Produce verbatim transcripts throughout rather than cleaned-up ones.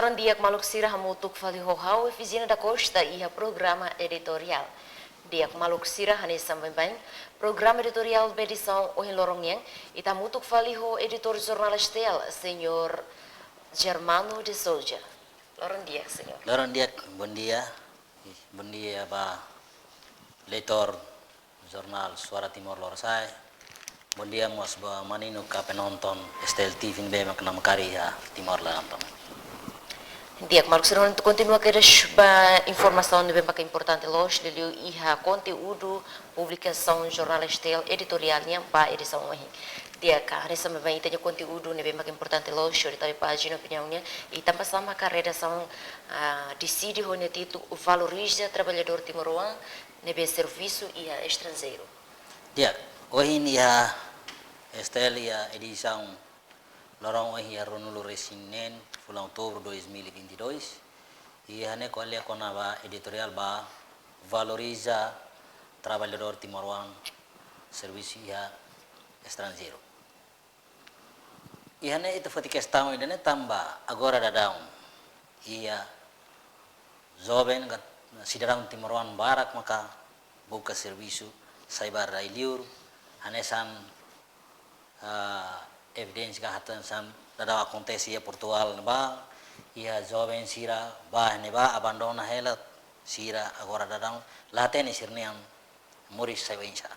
Di'ak maluk sira, hamutuk fali ho ha'u Efigénia da Costa iha programa editoriál. Di'ak maluk sira, hanesan baibain programa editoriál ba edisaun ohin loron nian, ita hamutuk fali ho editór Jornál STL, Señór Germano de Souza. Loron di'ak, Señór. Loron di'ak, bondia. Bondia ba leitór Jornál Suara Timor Lorosa'e. Bondia mós ba manu-manu ka penonton STL TV ne'ebé mak namkari iha Timor laran tomak. Di'ak maluk sira, ita kontinua kedas ba informasaun ne'ebé mak importante loos, liuliu iha konteúdu publikasaun Jornál STL editoriál nian ba edisaun ohin. Di'ak, hanesan baibain ita-nia konteúdu ne'ebé mak importante loos, hodi tau iha pájina opiniaun nian, i tanbasá maka redasaun, ah, deside ho nia títulu Valoriza Traballadór Timoroan ne'ebé servisu iha estranjeiru. Di'ak, ohin iha STL iha edisaun loron ohin iha ruanulu-resin-neen fulan Outubru dois mil e vinte e dois, iha ne'e ko'alia kona-ba editoriál ba valoriza traballadór timoroan servisu iha estranjeiru. Iha ne'e ita foti kestaun ida-ne'e tanba agora daudaun iha joven ka sidadaun timoroan barak maka buka servisu sai ba rai-liur, hanesan, ah, evidénsia ka hateten hanesan daudaun akontese iha Portugál ne'ebá, iha joven sira ba ne'ebá abandona hela, sira agora daudaun la hatene sira-nian moris sai oinsá.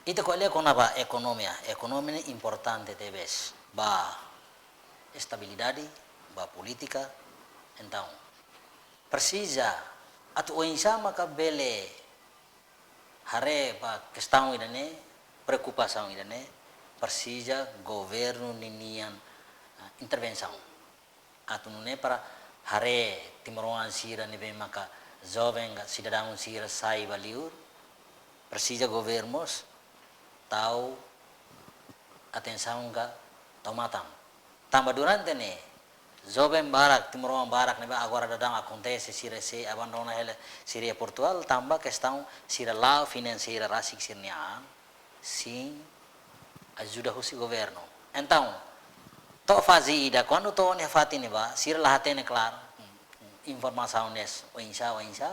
Ita ko'alia kona-ba ekonomia, ekonomia ne'e importante tebes ba estabilidade, ba polítika. Entaun presiza atu oinsá maka bele haree ba kestaun ida-ne'e, preokupasaun ida-ne'e, presiza governu ninian, ah, intervensaun. Atu nune'e para haree timoroan sira ne'ebé maka joven ka sidadaun sira sai ba liur, presiza governu mós tau atensaun ka tau matan. Tanba durante ne'e joven barak, timoroan barak ne'ebé agora daudaun akontese sira sei abandona hela sira iha Portugál, tanba kestaun sira la'o finanseira rasik sira-nia an, sin ajuda husi governu. Entaun to'o faze ida, kuandu to'o iha fatin ne'ebá, sira la hatene klaru informasaun ne'e oinsá, oinsá,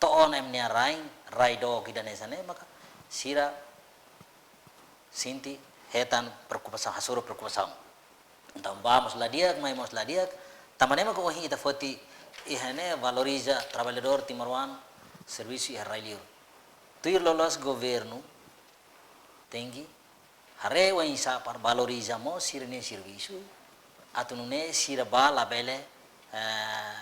to'o ona ema nia rain, rai dook ida hanesan ne'e, maka sira sente hetan preokupasaun, hasoru preokupasaun. Entaun bá mós la di'ak, mai mós la di'ak, tanba ne'e maka ohin ita foti iha ne'e valoriza traballadór timoroan servisu iha rai-liur. Tuir loloos governu tenke haree oinsá para valoriza mós sira-nia servisu, atu nune'e sira ba labele, eh,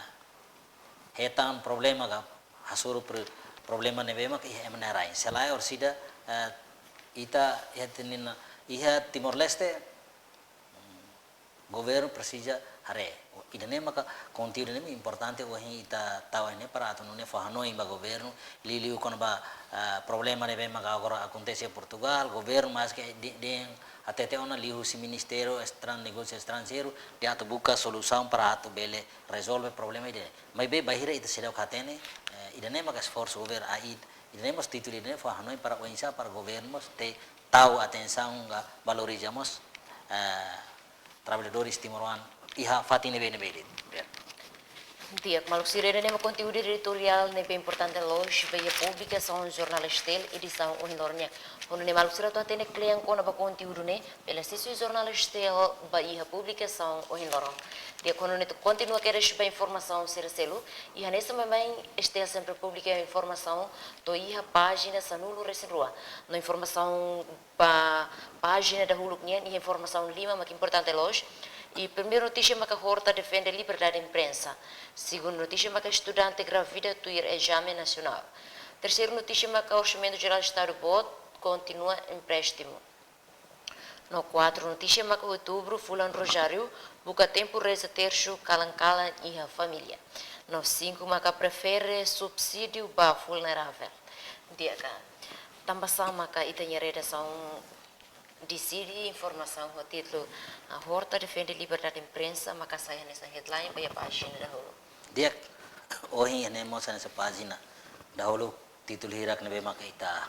hetan problema ka hasoru pro-, problema ne'ebé maka iha ema nia rain. Se lae orsida, eh, ita iha tenina, iha Timor-Leste, governu presiza haree. Ida-ne'e maka konteúdu ne'e importante ohin ita tau ne'e para atu nune'e fó hanoin ba governu, liuliu kona-ba, ah, problema ne'ebé maka agora akontese iha Portugál, governu maske de, de hatete ona liuhusi Ministériu Estran-, Negósiu Estranjeiru, de atu buka solusaun para atu bele rezolve problema ida-ne'e. Maibé bainhira ita seidauk hatene, eh, ida-ne'e maka esforsu over a id, ida-ne'e mós títulu ida-ne'e fó hanoin para oinsá para governu mós te tau atensaun ka valoriza mós, eh, traballadores timoroan iha fatin ne'ebé-ne'ebé de'it. Di'ak, maluk sira, ida-ne'e mak konteúdu editoriál ne'ebé importante loos ba iha publikasaun Jornál STL edisaun ohin loron nian. Ho nune'e maluk sira atu hatene kle'an kona-ba konteúdu ne'e, bele asese Jornál STL ba iha publikasaun ohin loron. Di'ak, ho nune'e ita kontinua kedas ba informasaun sira seluk, i hanesan baibain STL sempre publika informasaun to'o iha pájina sanulu-resin-rua. No informasaun ba pájina dahuluk nian, iha informasaun lima mak importante loos. I primeiru notísia maka Horta defende liberdade imprensa. Segundu notísia maka estudante grávida tuir ezame nasionál. Terseiru notísia maka Orsamentu Jerál Estadu boot kontinua empréstimu. No kuartu notísia maka Outubru fulan Rozáriu, buka tempu reza tersu kalan-kalan iha família. No sinku maka prefere subsídiu ba vulneravel. Di'ak, tanbasá maka ita-nia redasaun deside informasaun ho títulu, ah, Horta defende liberdade imprensa maka sai hanesan headline ba iha pájina dahuluk? Di'ak, ohin ne'e mós hanesan pájina dahuluk, títulu hirak ne'ebé maka ita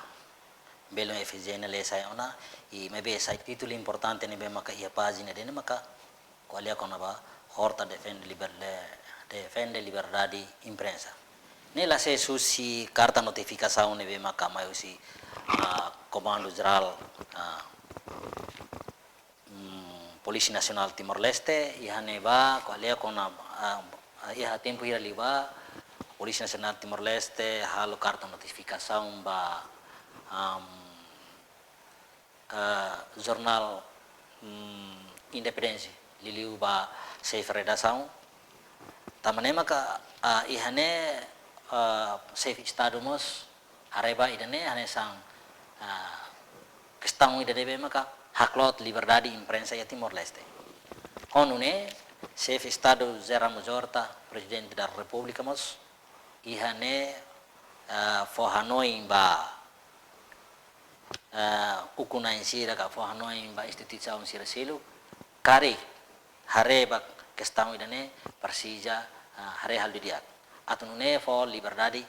belun Efigénia lee sai ona, i maibé sai títulu importante ne'ebé maka iha pájina ida-ne'e maka ko'alia kona-ba horta defende liber-, de-, defende liberdade imprensa. Ne'e la sees husi karta notifikasaun ne'ebé maka mai husi, ah, Komandu Jerál, ah, mm, Polísia Nasionál Timor-Leste, iha ne'ebá, ko'alia kona, ah, iha tempu hira liubá, Polísia Nasionál Timor-Leste halo karta notifikasaun ba, am, ah, jornál, mm, independente, liuliu ba xefe redasaun. Tanba ne'e maka, ah, iha ne'e, ah, xefe Estadu mós haree ba ida-ne'e hanesan, ah, kestaun ida ne'ebé maka hakloot liberdade imprensa iha Timor-Leste. Ho nune'e, xefe Estadu José Ramos Horta, Prezidente da Repúblika mós, iha ne'e, ah, fó hanoin ba, ah, ukun-na'in sira ka fó hanoin ba instituisaun sira seluk, karik haree ba kestaun ida-ne'e presiza, ah, haree halo didi'ak. Atu nune'e fó liberdade,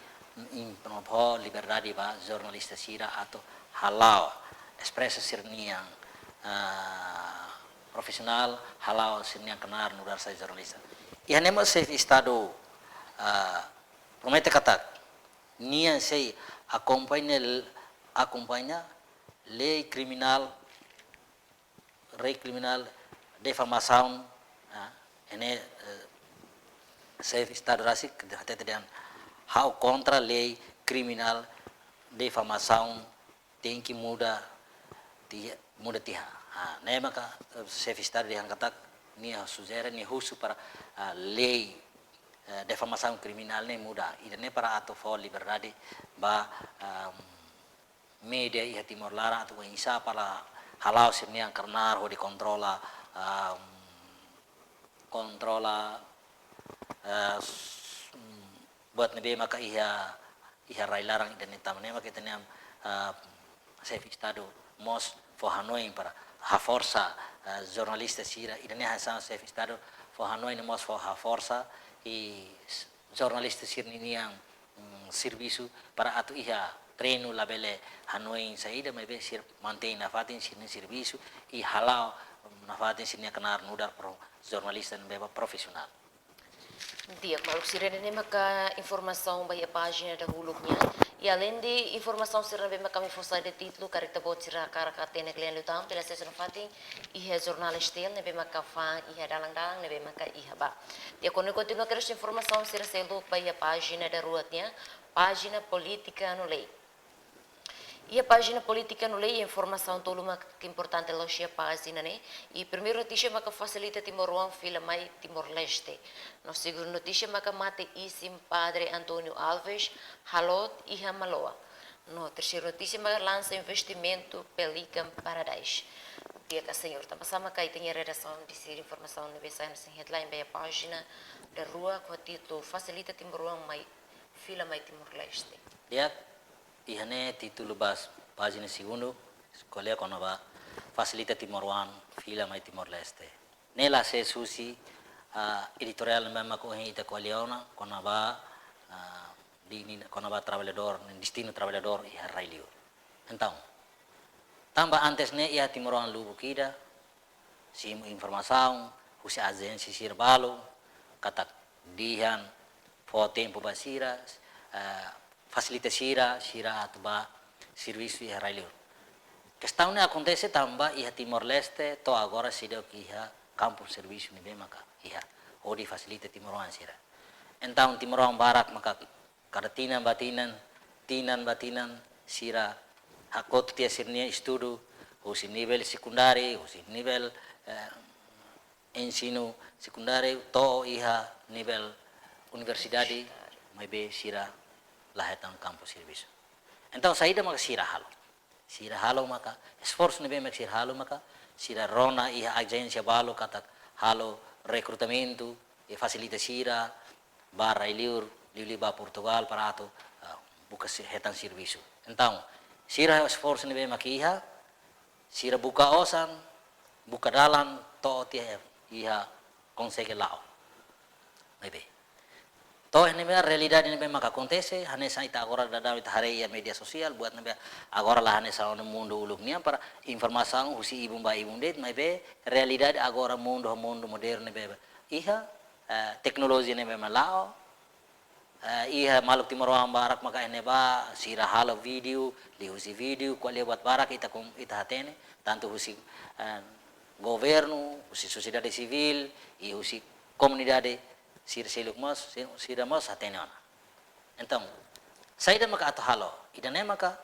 im-, fó liberdade ba jornalista sira atu hala'o, espresa sira-nian, ah, profisionál, hala'o sira-nian knaar nu'udar sai jornalista. Iha ne'e mós xefe Estadu, ah, promete katak nia sei akompaña, akompaña lei kriminál, lei kriminál difamasaun, ah, ne'e, eh, xefe Estadu rasik hatete dehan ha'u kontra lei kriminál difamasaun, tenke muda tiha, muda tiha. Ah, ne'e maka, eh, xefe Estadu dehan katak nia sujere, nia husu para, ah, lei, eh, difamasaun kriminál ne'e muda. Ida-ne'e para atu fó liberdade ba, ah, média iha Timor laran atu oinsá para hala'o sira-nian knaar hodi kontrola, ah, kontrola, eh, s-, mm, buat ne'ebé maka iha, iha rai laran ida-ne'e. Tanba ne'e maka ita-nia, eh, xefe Estadu mós fó hanoin para haforsa, eh, jornalista sira, ida-ne'e hanesan xefe Estadu fó hanoin no mós fó haforsa i s-, jornalista sira-ninian, mm, servisu para atu iha treinu labele hanoin saida, maibé sira mantein nafatin sira-nia servisu i hala'o, mm, nafatin sira-nia knaar nu'udar pro-, jornalista ne'ebé profisionál. Di'ak, maluk sira, ne'e maka informasaun ba iha pájina dahuluk nian. I aleinde informasaun sira ne'ebé maka ami fó sai de'it títulu, karik ita-boot sira hakarak hatene kle'an liután, bele asesu nafatin iha jornál STL ne'ebé maka fa'an iha dalan-dalan ne'ebé maka iha ba. Di'ak, ha'u kontinua kedas informasaun sira seluk ba iha pájina daruak nian, pájina polítika no lei. Iha pájina polítika no lei, informasaun tolu maka importante la'ós iha pájina ne'e. I primeiru notísia maka fasilita timoroan fila mai Timor-Leste. No segundu notísia maka mate isin Padre António Alves, haloot iha Maloa. No terseiru notísia maka lansa investimentu Pelican Paradise. Di'ak, señór, tanbasá maka ita-nia redasaun deside informasaun ne'ebé sai hanesan headline ba iha pájina daruak ho títulu fasilita timoroan mai, fila mai Timor-Leste? Di'ak, iha ne'e títulu ba pájina segundu, ko'alia kona-ba fasilita timoroan fila mai Timor-Leste. Ne'e la sees husi, ah, editoriál ne'ebé maka ohin ita ko'alia ona, kona-ba, ah, dini, kona-ba traballadór, destinu traballadór iha rai-liur. Entaun, tanba antes ne'e iha timoroan lubuk ida simu informasaun husi ajénsia sira balu katak dehan fó tempu ba sira, eh, fasilita sira, sira atu bá servisu iha rai-liur. Kestaun ne'e akontese tanba iha Timor-Leste to'o agora seidauk iha kampu servisu ne'ebé maka iha hodi fasilita timoroan sira. Entaun timoroan barak maka kada tinan ba tinan, tinan ba tinan, sira hakotu tiha sira-nia estudu, husi nivel sekundáriu, husi nivel, eh, ensinu sekundáriu, to'o iha nivel universidade, maibé sira la hetan kampu servisu. Entaun, saida maka sira halo? Sira halo maka, esforsu ne'ebé maka sira halo maka, sira rona iha ajénsia balu katak halo rekrutamentu, i fasilita sira bá rai-liur, liuliu bá Portugál para atu, ah, buka se-, hetan servisu. Entaun, sira esforsu ne'ebé maka iha, sira buka osan, buka dalan, to'o tiha iha konsege la'o. Maibé to'o iha ne'ebé realidade ne'ebé maka akontese, hanesan ita agora daudaun ita haree iha média sosiál, buat ne'ebé agora la hanesan ona mundu uluk nian para informasaun husi ibun ba ibun de'it, maibé realidade agora mundu, mundu modernu ne'ebé iha, eh, teknolojia ne'ebé mak la'o, eh, iha maluk timoroan barak maka iha ne'ebá, sira halo vídeo, liuhusi vídeo, ko'alia buat barak ita kon, ita hatene, tantu husi, eh, governu, husi sosiedade sivíl, i husi komunidade sira seluk mós, si-, sira mós hatene ona. Entaun, saida maka atu halo, ida-ne'e maka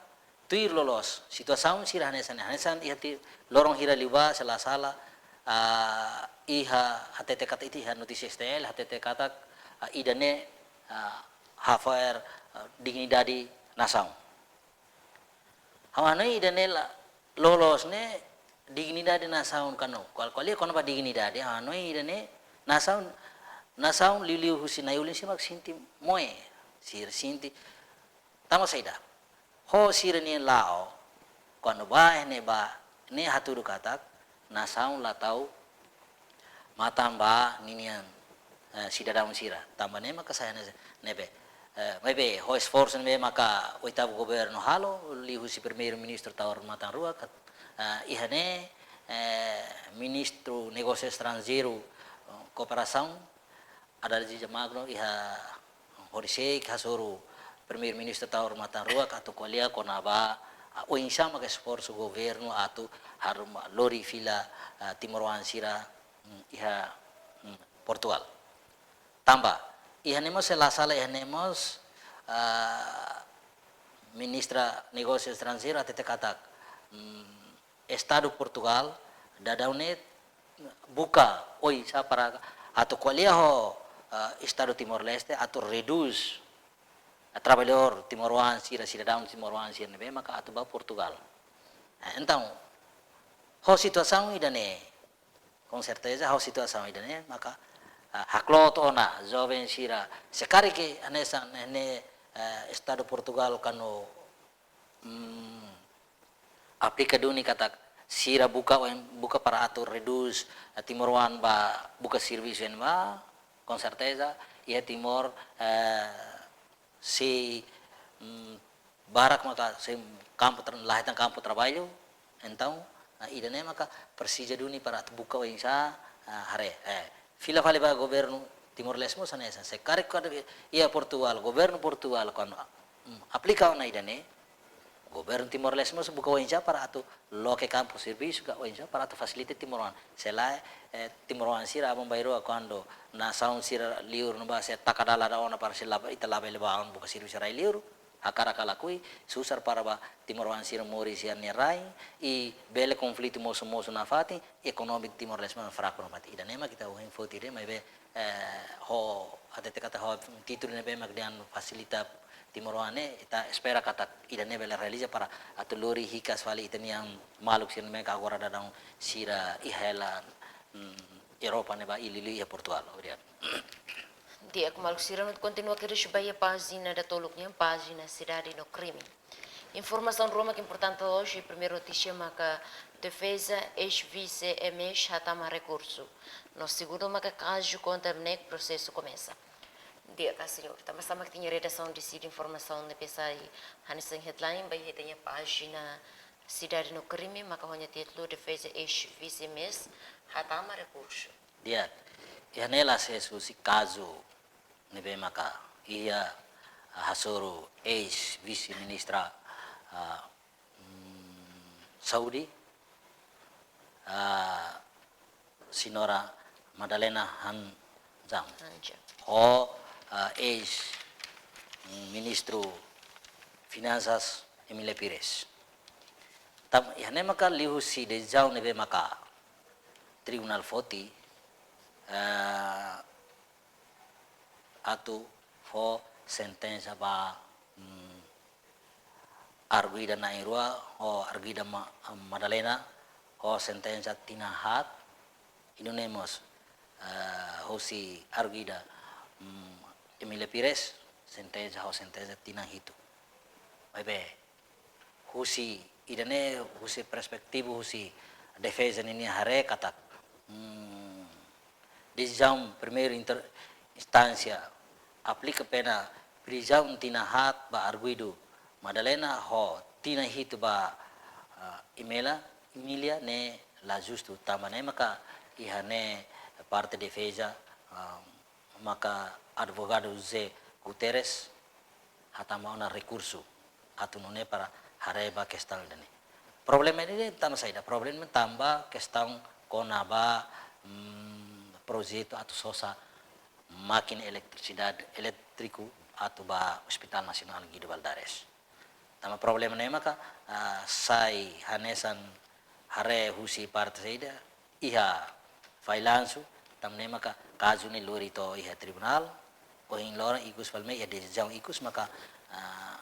tuir loloos, situasaun sira hanesan, hanesan iha tiha loron hira liubá, se la sala, ah, iha hatete katak ita iha notísia S T L, hatete katak, ah, ida-ne'e, ah, hafaer, ah, dignidade nasaun. Ha'u hanoin ida-ne'e la loloos ne'e dignidade nasaun kanu. Kual, kual ia kona-ba dignidade, ha'u hanoin ida-ne'e nasaun, nasaun liuliu husi nai-ulun sira mak sente moe, sira sente. Tanba saida? Ho sira-nia la'o, kuandu bá iha ne'ebá, ne'e hatudu katak nasaun la tau matan ba ninian, eh, sidadaun sira. Tanba ne'e maka sai hanesan ne'ebé. Eh, maibé, ho esforsu ne'ebé maka oitavu governu halo, liuhusi Primeiru-Ministru Taur Matan Ruak, eh, iha ne'e, eh, Ministru Negósiu Estranjeiru, eh, Kooperasaun, Haddad Djalal Magno iha horisehik hasoru Primeiru-Ministru Taur Matan Ruak atu ko'alia kona-ba, ah, oinsá maka esforsu governu atu harum lori fila, ah, timoroan sira, mm, iha, mm, Portugal. Tanba, iha ne'e mós se la sala iha ne'e mós, ah, Ministra Negósiu Estranjeiru hatete katak, mm, Estadu Portugal daudaun ne'e buka oinsá para atu ko'alia ho, eh, Estadu Timor-Leste atu redús, eh, traballadór timoroan sira, sidadaun timoroan sira ne'ebé maka atu bá Portugal. Eh, entaun, ho situasaun ida-ne'e, com certeza, ho situasaun ida-ne'e maka, eh, hakloot ona joven sira, se karik hanesan ne'e, eh, Estadu Portugal kanu, mm, aplika duni katak sira buka, buka para atu redús, eh, timoroan ba buka servisu iha ne'ebá, com certeza, iha Timor, eh, sei, mm, barak maka sei kampu tra-, la hetan kampu traballu, entaun, eh, ida-ne'e maka presiza duni para atu buka oinsá, eh, haree, eh, fila fali ba governu Timor-Leste mós hanesan. Se karik kuandu iha Portugal, governu Portugal kuandu, mm, aplika ona ida-ne'e, governu Timor-Leste mós buka oinsá para atu loke kampu servisu ka oinsá para atu fasilita timoroan. Se lae, eh, timoroan sira aban-bainrua kuandu nasaun sira liur ne'ebá sei taka dala da ona para sei la, ita labele bá ona buka servisu rai liur. Hakarak ka lakohi, susar para ba timoroan sira moris iha nia rai, i bele konflitu mosu-mosu nafatin, ekonomia Timor-Leste mak fraku nafatin. Ida-ne'e mak ita ohin foti de'it, maibé, eh, ho, hatete katak ho títulu ne'ebé mak dehan fasilita timoroan ne'e, ita espera katak ida-ne'e bele realiza para atu lori hikas fali ita-nia maluk sira ne'ebé agora daudaun sira iha hela, mm, Europa ne'ebá i liuliu iha Portugal. Obrigadu. Di'ak, maluk sira, no kontinua kedas ba iha pájina datoluk nian, pájina Sidade no Krime. Informasaun ruma ke importante ohin, primeira notísia maka defeza eis-vise M S hatama rekursu. No segundu maka kazu kontra MNEK prosesu komesa. Di'ak, señór, tanba sá mak ita-nia redasaun deside informasaun ne'ebé sai hanesan headline ba iha ita-nia pájina Sidade no Krime, maka ho nia títulu defeza eis-vise M S hatama rekursu. Di'ak, iha ne'e la ses husi kazu ne'ebé maka iha, ah, hasoru eis-vise-ministra, ah, mm, Saúde, ah, Señora Madalena Han Jang. Han Jang. Ho, ah, eis-ministru Finansas Emília Pires. Tanba iha ne'e maka liuhusi desizaun ne'ebé maka tribunál foti, ah, atu fó sentensa ba, mm, arguida na'in-rua, ho arguida Ma-, Madalena, ho sentensa tinan haat, i nune'e mós, eh, husi arguida, mm, Emília Pires, sentensa ho sentensa tinan hitu. Maibé, husi ida-ne'e, husi perspetiva, husi defeza ninia haree katak, mm, desizaun primeira inter-, instánsia aplika pena prizaun tinan haat ba arguidu Madalena ho tinan hitu ba, ah, Emília, Emília ne'e la justu, tanba ne'e maka iha ne'e parte defeza ah, maka advogadu José Guterres hatama ona rekursu atu nune'e para haree ba kestaun ida-ne'e. Problema ida-ne'e tanba saida? Problema tanba kestaun kona-ba, mm, projetu atu sosa mákina eletrisidade, elétriku atu ba Hospital Nasionál Guido Valadares. Tanba problema ne'e maka, ah, sai hanesan haree husi parte saida, iha fallansu, tanba ne'e maka kazu ne'e lori to'o iha tribunál, ohin loron ikus fali mai iha desizaun ikus maka, ah,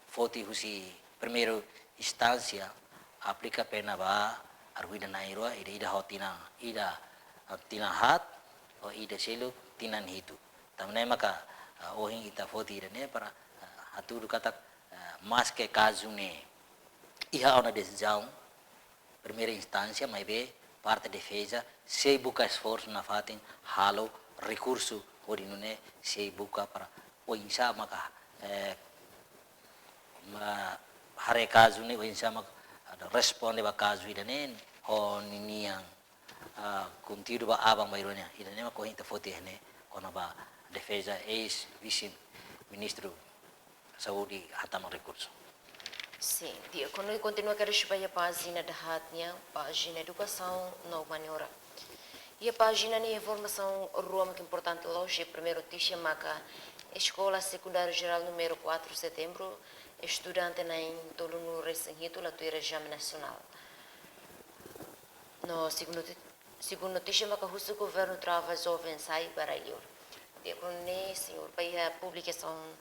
foti husi primeira instánsia aplika pena ba arruida na'in rua, ida, ida ho tinan, ida, ah, tinan haat, ho ida seluk tinan hitu. Tanba ne'e maka, ah, ohin ita foti ida-ne'e para, ah, hatudu katak, ah, maske kazu ne'e iha ona desizaun primeira instánsia, maibé parte defeza sei buka esforsu nafatin halo rekursu hodi nune'e sei buka para oinsá maka, eh, ma-, haree kazu ne'e, oinsá maka responde ba kazu ida-ne'e ho ninian, ah, konteúdu ba aban-bainrua nian. Ida-ne'e maka ohin ita foti iha ne'e kona-ba defeza eis-vise-ministru saúde hatama rekursu. Sin, di'ak, kuandu kontinua kedas ba iha pájina dahaat nian, pájina edukasaun no umaniora. Iha pájina ne'e informasaun rua mak importante loos. Primeiru notísia maka Eskola Sekundáriu Jerál númeru quatro Setembru, estudante na'in tolunulu-resin-hitu la tuir ezame nasionál. No segundu noti-, segundu notísia maka husu governu trava joven sai ba rai-liur. Di'ak, kuandu ne'e, señór, ba iha publikasaun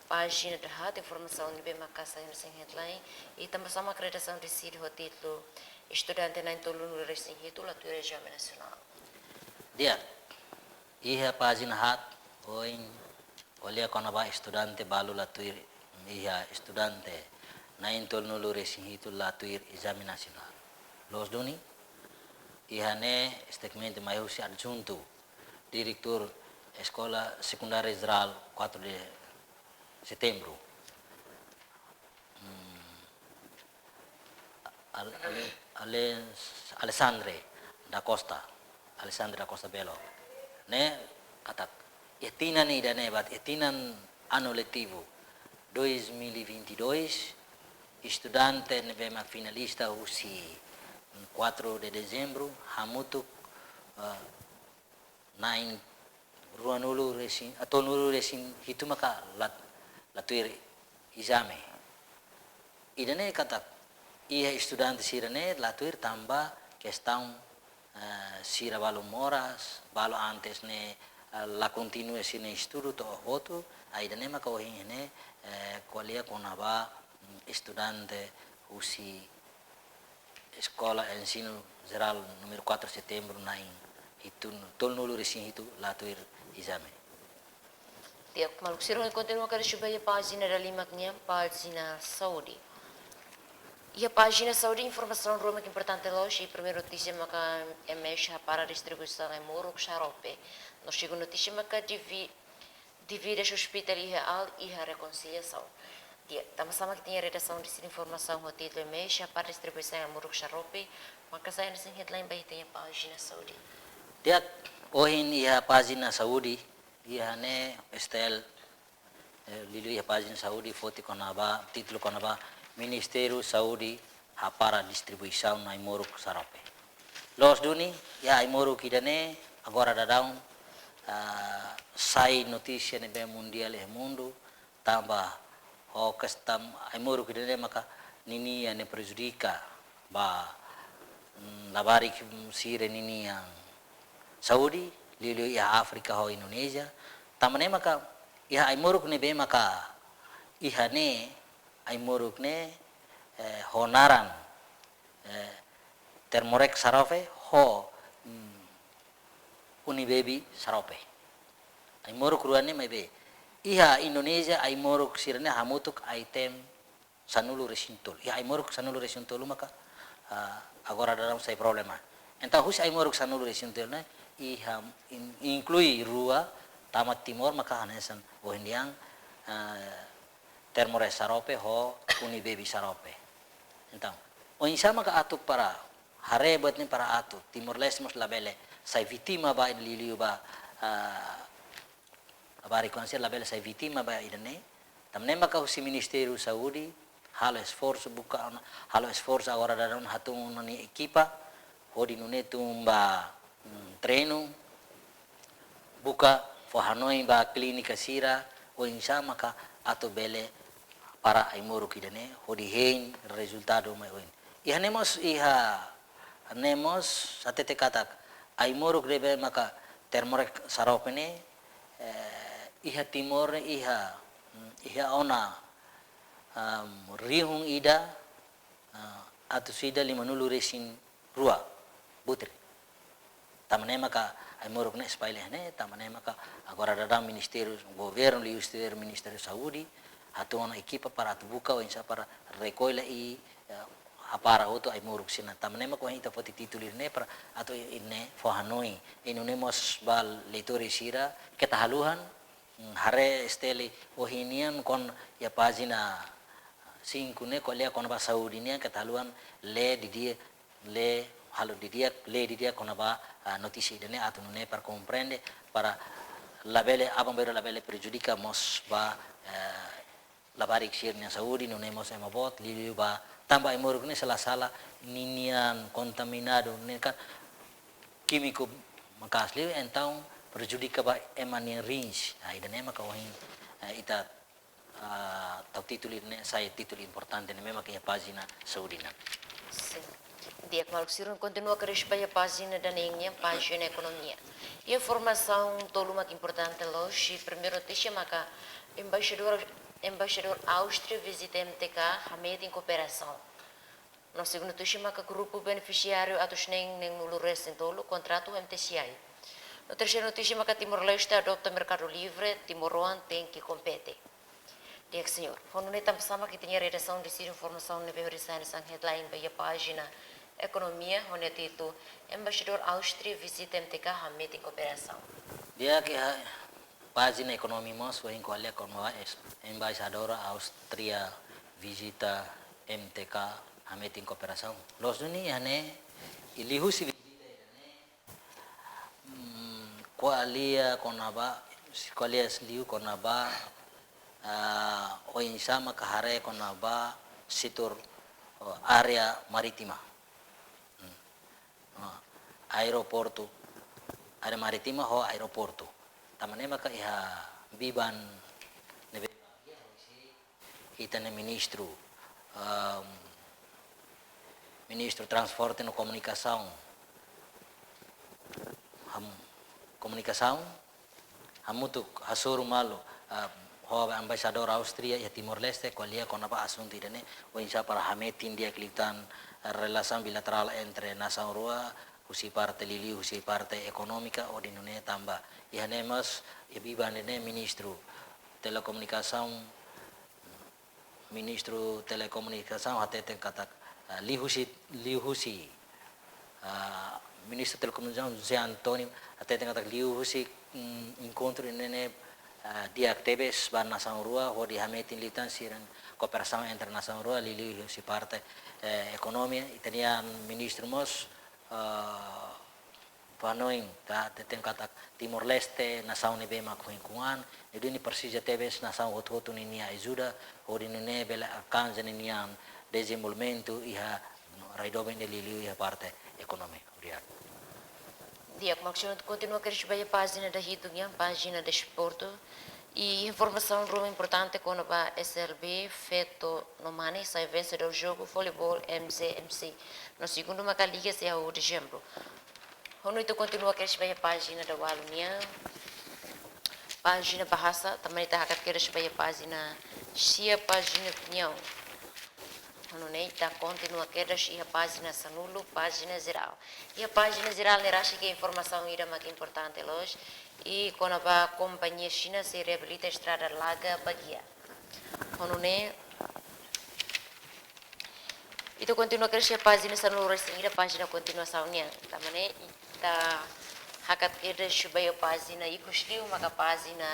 pájina dahaat, informasaun ne'ebé maka sai hanesan headline, i tanbasá mak redasaun deside ho títulu Estudante na'in tolunulu-resin-hitu la tuir ezame nasionál? Di'ak, iha pájina haat, ohin ko'alia kona-ba estudante balu la tuir, iha estudante na'in tolunulu-resin-hitu la tuir ezame nasionál. Loos duni, iha ne'e statement mai husi adjuntu diretór Eskola Sekundária Jerál quatro de Setembro. Hmm. Al-, Ale-, Ale-, Alexandre da Costa, Alexandre da Costa Belo, ne'e katak iha tinan ida-ne'e, ba iha tinan anu letivu dois mil e vinte e dois, estudante ne'ebé mak finalista husi quatro de Dezembro hamutuk, eh, na'in ruanulu-resin, ah, tolunulu-resin-hitu maka la, la tuir ezame. Ida-ne'e katak iha estudante sira-ne'e la tuir tanba kestaun, eh, sira balu moras, balu antes ne'e, eh, la kontinua sira-nia estudu to'o hotu, ah, ida-ne'e maka ohin ne'e, eh, ko'alia kona-ba, mm, estudante husi Eskola Ensinu Jerál númeru quatro Setembro na'in hitu, tolunulu-resin-hitu la tuir ezame. Di'ak, maluk sira, kontinua kedas ba iha pájina dalimak nian, pájina saúde. Iha pájina saúde informasaun rua mak importante loos, i primeiru notísia maka M S hapara distribuisaun ai-moruk xarope. No segundu notísia maka divi-, dívidas hospital iha al iha rekonsiliasaun. Di'ak, tanbasá mak ita-nia redasaun deside informasaun ho títulu M S hapara distribuisaun ai-moruk xarope, maka sai hanesan headline ba ita-nia pájina saúde? Di'ak, ohin iha pájina saúde, iha ne'e S T L, eh, liuliu iha pájina saúde foti kona-ba, títulu kona-ba Ministériu Saúde hapara distribuisaun ai-moruk xarope. Loos duni, iha ai-moruk ida-ne'e agora daudaun, ah, sai notísia ne'ebé mundiál iha mundu, tanba ho kestaun ai-moruk ida-ne'e maka ninia ne'e prejudika ba, mm, labarik sira-ninia saúde, liuliu iha Áfrika ho Indonézia. Tanba ne'e maka iha ai-moruk ne'ebé maka iha ne'e, ai-moruk ne'e, eh, ho naran, eh, Thermorex xarope ho, mm, Unibaby xarope. Ai-moruk rua ne'e maibé iha Indonézia ai-moruk sira-ne'e hamutuk item sanulu-resin-tolu. Iha ai-moruk sanulu-resin-tolu maka, ah, agora daudaun sai problema. Entaun husi ai-moruk sanulu-resin-tolu ne'e iha in-, inklui rua tama Timor maka hanesan ohin nian, ah, Thermorex xarope ho Unibaby xarope. Entaun, oinsá maka atu para haree buat ne'e para atu Timor-Leste mós labele sai vítima ba, liuliu ba, ah, labarik oan sira labele sai vítima ba ida-ne'e. Tanba ne'e maka husi Ministériu Saúde halo esforsu buka ona, halo esforsu agora daudaun hatún ona nia ekipa, hodi nune'e tun ba, mm, treinu, buka fó hanoin ba klínika sira, oinsá maka atu bele para ai-moruk ida-ne'e, hodi hein rezultadu mai oin. Iha ne'e mós, iha ne'e mós hatete katak ai-moruk ne'ebé maka termoreksarope ne'e, eh, iha Timor ne'e iha, mm, iha ona, am, rihun ida, ah, atus ida limanulu-resin-rua butir. Tanba ne'e maka ai-moruk ne'e espalla iha ne'e, tanba ne'e maka agora daudaun ministériu, governu liuhusi Ministériu Saúde hatún ona ekipa para atu buka oinsá para rekolla i, eh, hapara hotu ai-moruk sira-ne'e. Tanba ne'e maka ohin ita foti títulu ne'e para atu i, i ne'e fó hanoin. I nune'e mós ba leitór sira keta haluhan, mm, haree STL ohin nian kon iha pájina cinco ne'e ko'alia kona-ba saúde nian, keta haluhan lee didi'ak, lee halo didi'ak, lee didi'ak kona-ba, ah, notísia ida-ne'e atu nune'e para komprende, para labele, aban-bainrua labele prejudika mós ba, eh, labarik sira-nia saúde, nune'e mós ema boot, liuliu ba tanba ai-moruk ne'e sala-sala ninian kontaminadu ne'e kan kímiku maka'as liu, entaun prejudika ba ema nia rins. Ah, ida-ne'e maka ohin, eh, ita, ah, tau títulu ne'e sai títulu importante ne'ebé maka iha pájina saúde nian. Sin. Di'ak maluk sira, kontinua kedas ba iha pájina daneen nian, pájina ekonomia. Iha informasaun tolu mak importante loos, i primeiru notísia maka embaixadór, embaixadór Áustria vizita M T K, hametin kooperasaun. No segundu notísia maka grupu benefisiáriu atus neen neenulu-resin-tolu kontratu ho M T C I. No terseiru notísia maka Timor-Leste adopta merkadu livre, timoroan tenke kompete. Di'ak señór, ho nune'e tanba sá mak ita-nia redasaun deside informasaun ne'ebé hodi sai hanesan headline ba iha pájina ekonomia, ho nia títulu Embaixadór Áustria vizita M T K hametin kooperasaun. Di'ak, iha pájina ekonomia mós ohin ko'alia kona-ba es-, embaixadór Áustria vizita M T K hametin kooperasaun. Loos duni iha ne'e, i liuhusi vizita ida-ne'e, mm, ko'alia kona-ba, ko'alia liu kona-ba, ah, oinsá maka haree kona-ba setór, oh, área marítima. Hmm. Ah, aeroportu, área marítima ho aeroportu. Tanba ne'e maka iha biban ne'ebé ita-nia ministru, ehm, ministru transporte no komunikasaun, ham-, komunikasaun, hamutuk hasoru malu, ehm, ho embaixadór Áustria iha Timor-Leste, ko'alia kona-ba asuntu ida-ne'e, oinsá para hametin di'ak liután, eh, relasaun bilaterál entre nasaun rua, husi parte liuliu, husi parte ekonómika, hodi nune'e tanba iha ne'e mós, iha biban ne'e ministru telekomunikasaun, ministru telekomunikasaun hateten katak, ah, liuhusi, liuhusi, ah, ministru telekomunikasaun José António hateten katak liuhusi, mm, enkontru ne'e, ah, di'ak tebes ba nasaun rua, hodi hametin liután sira-nia kooperasaun entre nasaun rua, liuliu husi parte, eh, ekonomia, ita-nia ministru mós, ah, fó hanoin, ka hateten katak Timor-Leste nasaun ne'ebé mak ohin kuan, ne'e duni presiza tebes nasaun hotu-hotu ninia ajuda, hodi nune'e bele alkansa ninia dezenvolvimentu iha rai doben ne'e liuliu iha parte ekonomia. Obrigadu. Di'ak, maluk sira, kontinua kedas ba iha pájina dahitu nian, pájina desportu. I informasaun ruma importante kona-ba S L B, Feto no Mane sai vensedór jogu voleibol M Z M C. No segundu maka liga sei hahú dezembru. Ho nune'e ita kontinua kedas ba iha pájina dawalu nian. Pájina Bahasa, tanba ne'e ita hakat kedas ba iha pájina sia, pájina opiniaun. Ho nune'e ita kontinua kedas iha pájina sanulu, pájina jerál. Iha pájina jerál ne'e rasik iha informasaun ida mak importante loos. I kona-ba kompañia Xina sei reabilita estrada Laga Baguia. Ho nune'e, ita kontinua kedas iha pájina sanulu-resin-ida, pájina kontinuasaun nian. Tanba ne'e ita hakat kedas ba iha pájina ikus liu maka pájina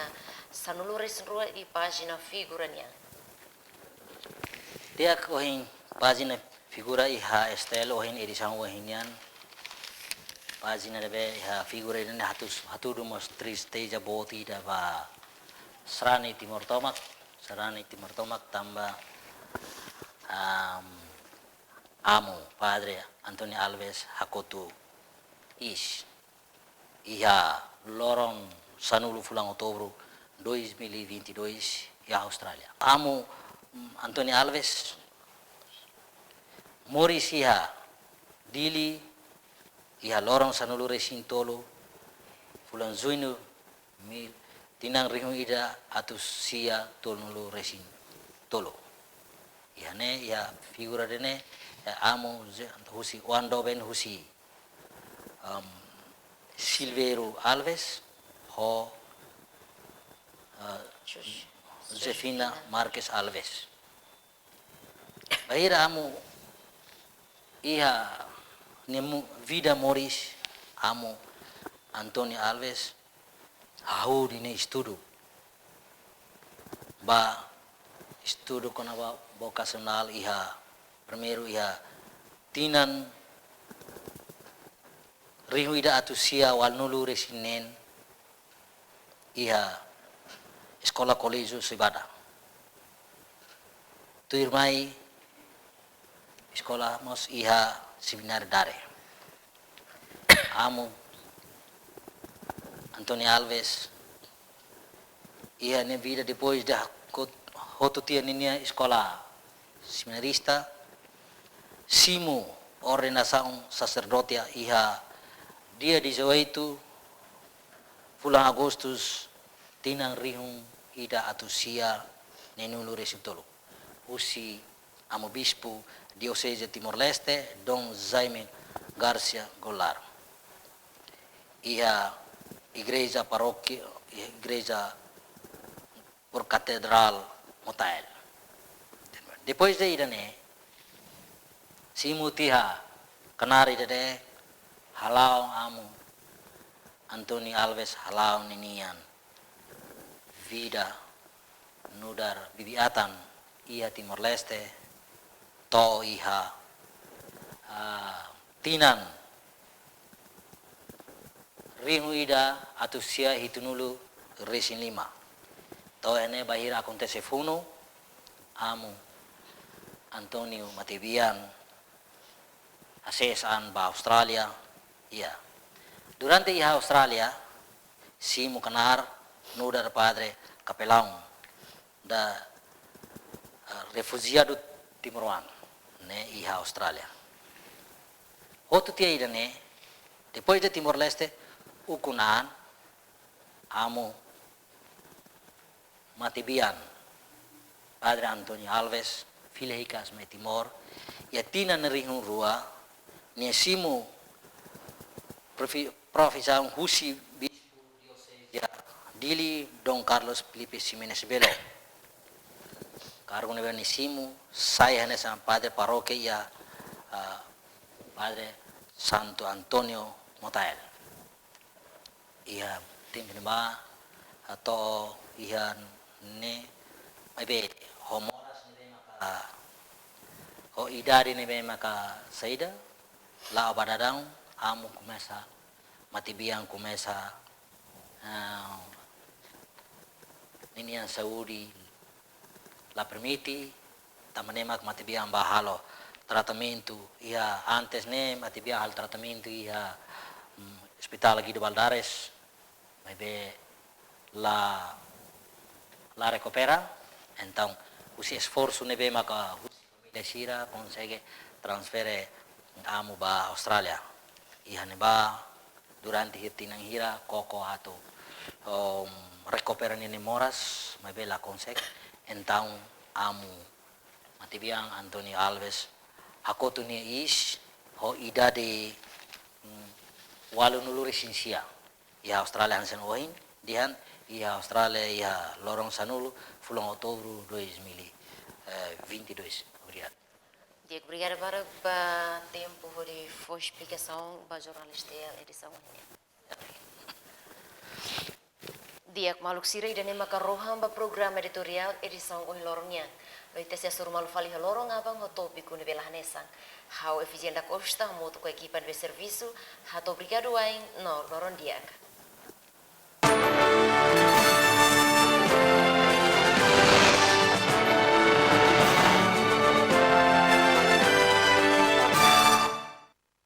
sanulu-resin-rua i pájina figura nian. Di'ak, ohin pájina figura iha S T L ohin edisaun ohin nian. Pájina ne'ebé iha figura ne'e hatudu, hatudu mós tristeza boot ida ba sarani Timor tomak, sarani Timor tomak tanba, am, amu Padre António Alves hakotu iis iha loron sanulu fulan Outubru dois mil e vinte e dois iha Austrália. Amu, mm, António Alves moris iha Dili iha loron sanulu resin tolu fulan Juñu mil, tinan rihun ida atus sia tolunulu resin tolu. Iha ne'e, iha figura ida-ne'e, eh, amu Ze-, husi oan doben husi, em, Silveiro Alves ho, eh, Josefina Marques Alves. Bainhira amu iha nia mu-, vida moris, amu António Alves hahú nia estudu. Bá estudu kona-ba vokasionál iha, primeiru iha tinan rihun ida atus sia ualunulu resin neen iha Eskola Koléjiu Cevada. Tuirmai eskola mós iha Semináriu Dare. Amu António Alves iha nia vida depois de kot-, hotu tiha ninia eskola seminarista, simu ordenasaun saserdote iha dia dezoito fulan Agustus tinan rihun ida atus sia neenulu resin tolu, husi Amu Bispu Dioseze Timor-Leste, Dom Jaime Garcia Goulart. Iha igreja parókia, iha igreja por Katedrál Motael. Depois de ida-ne'e, simu tiha knaar ida-ne'e hala'o amu António Alves hala'o ninian vida nu'udar bibi-atan iha Timor-Leste, to'o iha, ah, tinan rihun ida atus sia hitunulu resin lima. To'o iha ne'e bainhira akontese funu, amu António matebian hasees an ba Austrália, iha. Durante iha Austrália, simu knaar nu'udar padre kapelaun da, eh, refujiadu timoroan ne'e iha Austrália. Hotu tiha ida-ne'e, depois de Timor-Leste, ukun an, amu matebian Padre António Alves fila hikas mai Timor, iha tinan rihun rua, nia simu profi-, profisaun husi Bispu Dioseze Dili, Dom Carlos Filipe Ximenes Belo. Kargu ne'ebé nia simu, sai hanesan padre parókia iha, ah, Padre Santo António Motael. Iha tempu ne'ebá, ah, to'o iha ne'e, maibé ho moras ne'ebé maka, ho idade ne'ebé maka saida, la'o ba daudaun, amu komesa, matebian komesa, ah, ninian saúde la permite, tanba ne'e mak matebian bá halo tratamentu iha, antes ne'e matebian halo tratamentu iha, mm, Hospital Guido Valadares, maibé la, la rekupera, entaun husi esforsu ne'ebé maka husi família sira konsege transfere amu ba Austrália. Iha ne'ebá durante hira tinan hira koko atu, um, rekupera ninia moras, maibé la konsege. Entaun amu matebian António Alves hakotu nia iis ho idade, mm, ualunulu resin sia. Iha Austrália hanesan ohin dehan, iha Austrália iha loron sanulu fulan Outubru dois mil e vinte e dois. Obrigadu. Di'ak, obrigada barak ba tempu hodi fó esplikasaun ba jornalista edisaun ohin. Di'ak maluk sira, ida-ne'e maka rohan ba programa editoriál edisaun ohin loron nian. No ita sei hasoru malu fali iha loron aban ho tópiku ne'ebé la hanesan. Ha'u Efigénia da Costa hamutuk ho ekipa ne'ebé servisu, hato'o obrigadu wa'in no loron di'ak.